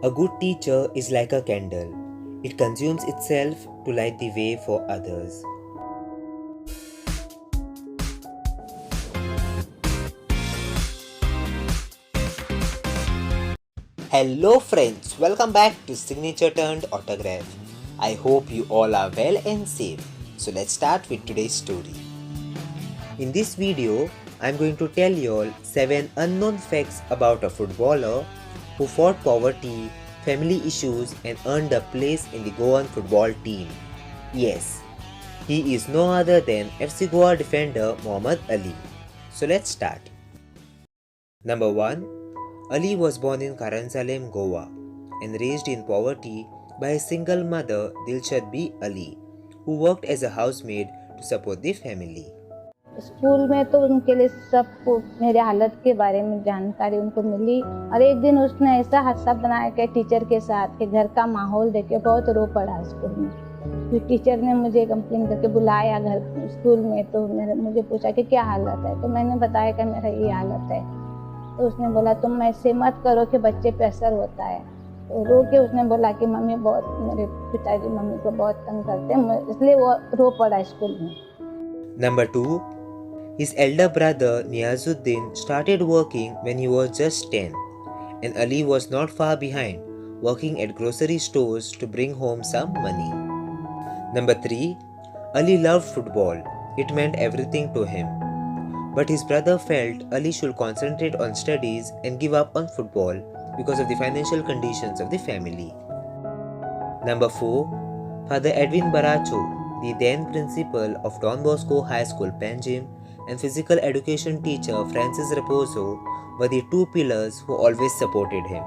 A good teacher is like a candle. It consumes itself to light the way for others. Hello friends, welcome back to Signature Turned Autograph. I hope you all are well and safe. So let's start with today's story. In this video, I'm going to tell you all 7 unknown facts about a footballer who fought poverty, family issues and earned a place in the Goan football team. Yes, he is no other than FC Goa defender Mohammad Ali. So let's start. Number 1. Ali was born in Caranzalem, Goa and raised in poverty by his single mother Dilshad B. Ali, who worked as a housemaid to support the family. School में तो उनके लिए सबको मेरे हालत K बारे में जानकारी उनको मिली और एक दिन उसने ऐसा हादसा बनाया कि टीचर के साथ कि घर का माहौल देख के बहुत रो पड़ा स्कूल में। फिर टीचर ने मुझे कंप्लेन करके बुलाया घर स्कूल में, तो मुझे पूछा कि क्या हालत है, तो मैंने बताया कि मेरा ये हालत है। तो उसने बोला तुम ऐसे मत करो कि बच्चे पे असर होता है। तो रो के उसने बोला कि मम्मी बहुत, मेरे पिताजी मम्मी को बहुत तंग करते हैं, इसलिए वो रो पड़ा स्कूल में। Number 2. His elder brother Niazuddin started working when he was just 10, and Ali was not far behind, working at grocery stores to bring home some money. Number 3. Ali loved football. It meant everything to him. But his brother felt Ali should concentrate on studies and give up on football because of the financial conditions of the family. Number 4. Father Edwin Baracho, the then principal of Don Bosco High School, Panjim, and physical education teacher Francis Raposo were the two pillars who always supported him.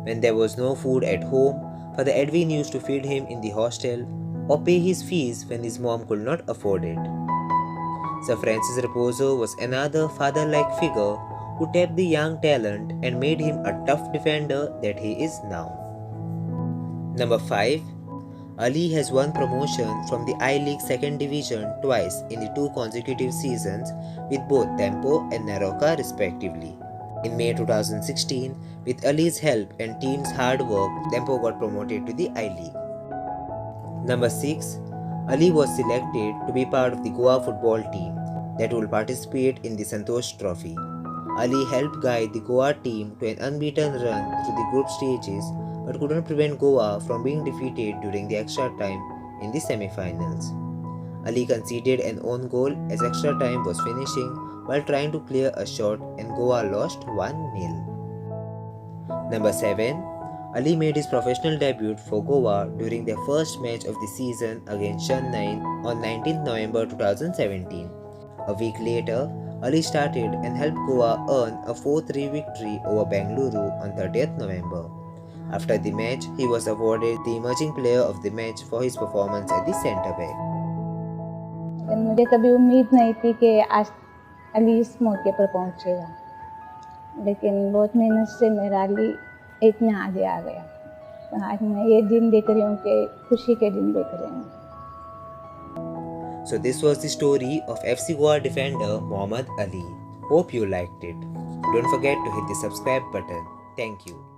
When there was no food at home, Father Edwin used to feed him in the hostel or pay his fees when his mom could not afford it. Sir Francis Raposo was another father-like figure who tapped the young talent and made him a tough defender that he is now. Number 5. Ali has won promotion from the I-League 2nd Division twice in the 2 consecutive seasons with both Dempo and NEROCA respectively. In May 2016, with Ali's help and team's hard work, Dempo got promoted to the I-League. Number 6. Ali was selected to be part of the Goa football team that will participate in the Santosh Trophy. Ali helped guide the Goa team to an unbeaten run through the group stages but couldn't prevent Goa from being defeated during the extra time in the semi-finals. Ali conceded an own goal as extra time was finishing while trying to clear a shot and Goa lost 1-0. Number 7. Ali made his professional debut for Goa during their first match of the season against Chennai on 19 November 2017. A week later, Ali started and helped Goa earn a 4-3 victory over Bengaluru on 30th November. After the match, he was awarded the Emerging Player of the Match for his performance at the centre back. मुझे कभी उम्मीद नहीं थी कि आज अली इस मौके पर पहुंचेगा, लेकिन बहुत मेहनत से मेरा अली इतना आगे आ गया। आज मैं ये दिन देख रही हूँ कि खुशी के दिन देख रही हूँ। So this was the story of FC Goa defender Mohammad Ali. Hope you liked it. Don't forget to hit the subscribe button. Thank you.